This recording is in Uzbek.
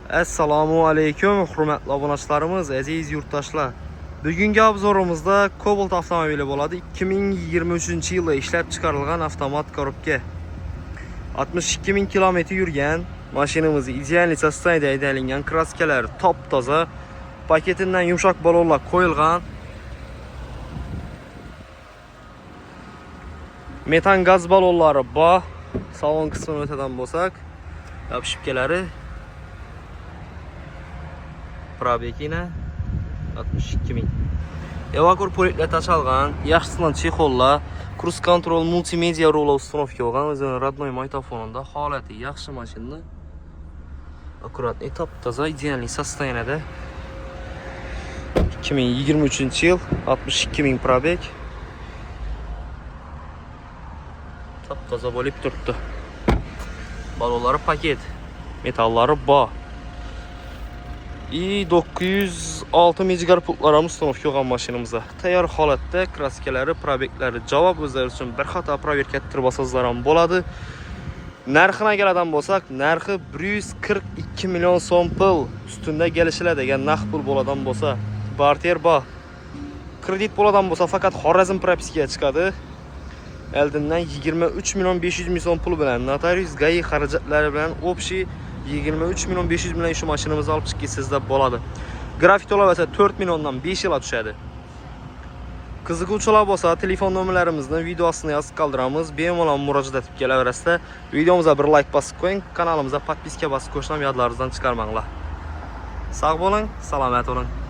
Assalomu alaykum, hurmatli obunachilarimiz, aziz yurtdoshlar. Bugungi obzorumuzda Cobalt avtomobili bo'ladi. 2023-yilda ishlab chiqarilgan avtomat korobka. 62 ming kilometr yurgan mashinamiz ideal состояние da haydalingan, kraskalari top-toza, paketidan yumshoq balonlar qo'yilgan. Metan gaz balonlari bor. Salon qismini o'tadan bo'lsak, yopishibkalari probekina 62 ming. Evakor politlar tashалған, yaxshisidan chexollar, круиз контроль, multimedia rula установка bo'lgan, o'zini родной magnitofonida holati yaxshi mashina. Аккуратный, top-toza, идеальный состояние da. 2023 yil, 62 ming probeg. Top-toza bo'lib turibdi. Balonlari paket, metallari bor. И 906 mejigar pultlar ham установка bo'lgan mashinamizda. Tayyor holatda, kraskalari, probeglari javob, o'zlari uchun bir xato proverka ettirib olsangizlar ham bo'ladi. Narxini keladigan bo'lsak, narxi 142 million so'm pul ustunda kelishiladi agar naqd pul bo'ladigan bo'lsa. Barter bor. Kredit bo'ladigan bo'lsa, faqat Xorazm propiskaga chiqadi. Oldindan 23 million 500 ming so'm pul bilan notarius ГАИ xarajatlari bilan общий 23 million 500 million shu mashinamizni olib chiqib ketsangizlar bo'ladi. Grafik to'lab esa 4 milliondan 5 yilga tushadi. Qiziquvchilar bo'lsa, telefon nomerlarimizni video ostida yozib qoldiramiz. Bemalol murojaat etib kelaverasizlar. Videomizga bir like bosib qo'ying, kanalimizga podpiska bosib qo'yishni ham yodlaringizdan chiqarmanglar. Sog' bo'ling, salomat bo'ling.